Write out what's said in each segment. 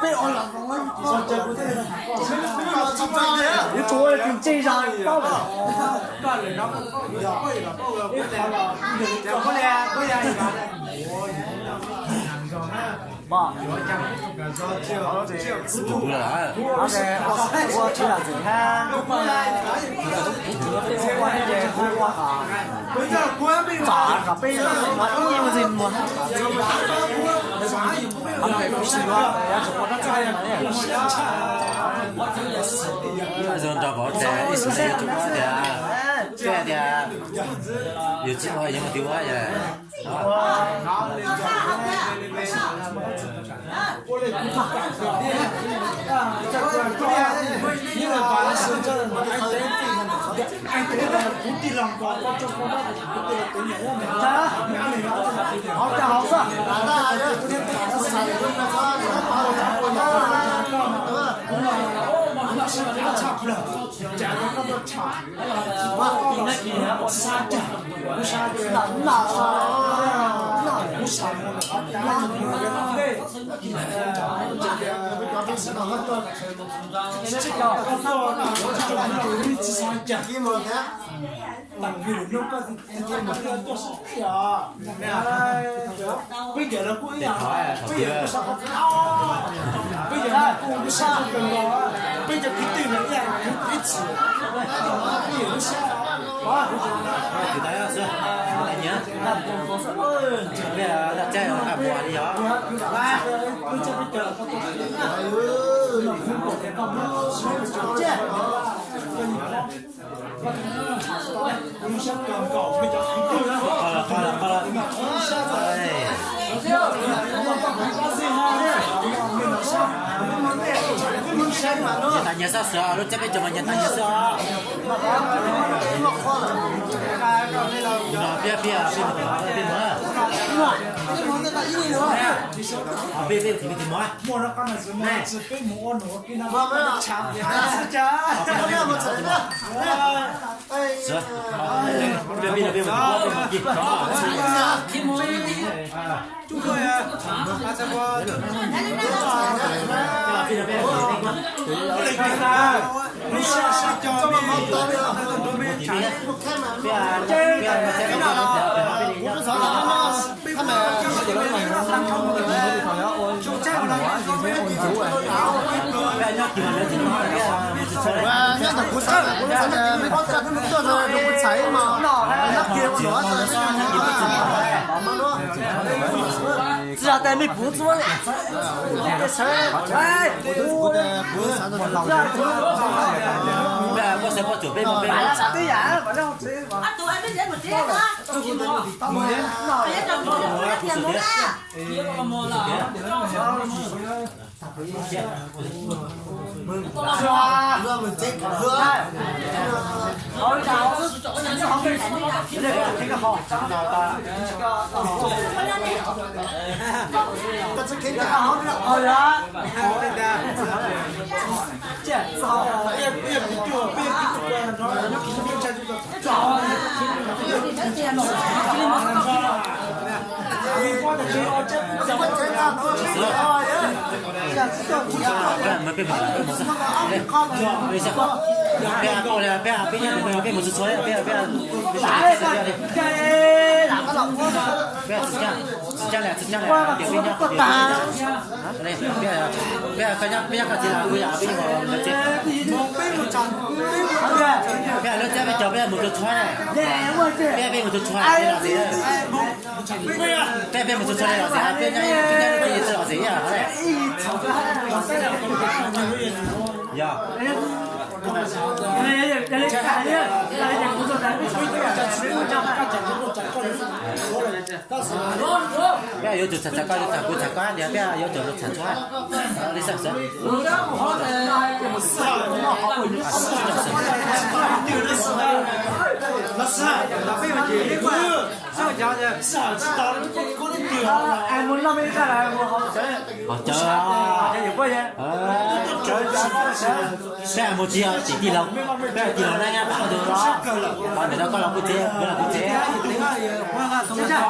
Peb ua los yuav tsum ua tus ntsej zog paub lawm. Ua tsis lam txim thiab. Ua tsis lam txim thiab. Zoo nrog vauv tias ib sim neej yuav tsum muab tias, tias, tias yus tsis ua yus mus twb ua yom. Peb cov no kuj ib yam, peb yog kuj sab qhov, peb yog kuj sab qhov kawg nkaus, peb cov kwv tij no ib yam, ib txwm, peb yog kuj sab, peb cov, Nyias tas nyias xwb xwb, lub txaj peb cov mas nyias tas nyias xwb os. No peb, peb, peb mus, peb mus, peb mus, peb, peb mus, peb mus. Tsis yog tias nej puv txuj, Peb mus txhua txhua, peb, peb, peb, peb, peb, peb, peb, peb nyob, peb nyob, peb nyob, peb lub txaj peb cov peb mus txhua txhua, peb, peb mus txhua txhua, peb, peb mus txhua txhua los xij, peb nyob, peb nyob ib txhia los xij ib yam. Yog. Peb yuav tsum txham txham koj, yuav txham kuv txham koj, ntawd peb yuav tsum txham txhua li xwb. Qhov cawv, peb mus tsis yog tim tij laug, peb tij laug na, nyab pab tus los, qhov ntawm no koj los kuv tsev, kuv los kuv tsev.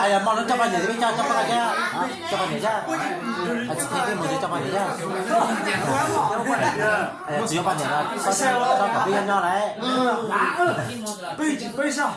Yog mos no coj poj niam, coj poj niam, coj poj niam, tsis tau poj niam, tsis yuav poj niam, txhob kom peb nyob nyob lawm. Vim koj wb xwb.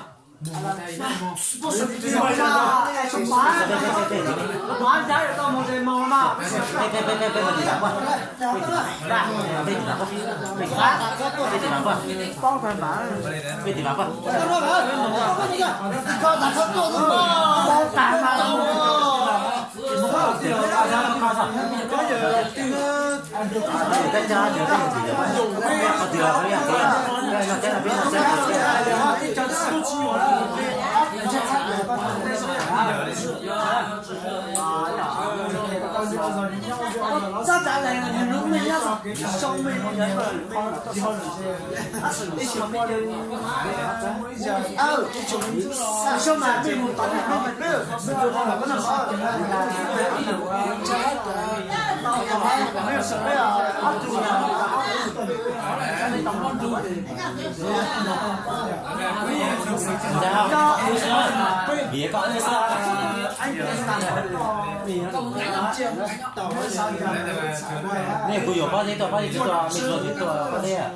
Nej kuv yuav pab teb tuaj, pab teb tsis tuaj, me tsuas tsis tuaj pab teb.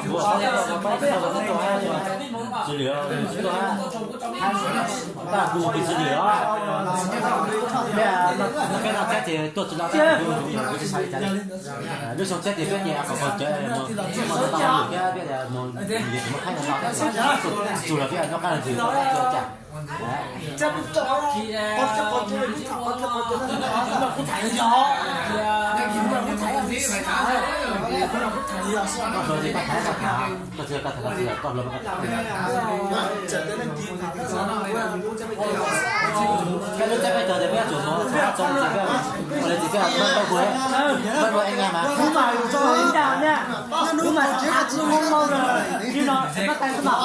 Kuv pab teb tuaj, pab teb tsis tuaj, pab teb tuaj, tsis lwm tsis tuaj. Tab kuv mus pis tsis lwm os. Peb no peb no thiab ces tuaj tsis los, kuv tsis xav li cas li. Lub xyoo tshiab ces peb ces kom kom cawv mus, mus tau lwm thiab peb mus, mus qhaib no, txug los peb noj qab los ntxwg cas. Koj lub txab peb tog tias peb yuav tsum mus txog txog txiv peb, ua li txiv peb mas peb npaj kuv, peb npaj ej nyaj mas. Kuv mas, kuv mas tsis hais tsis hais lus li no, tsis no, koj tais xwb mas.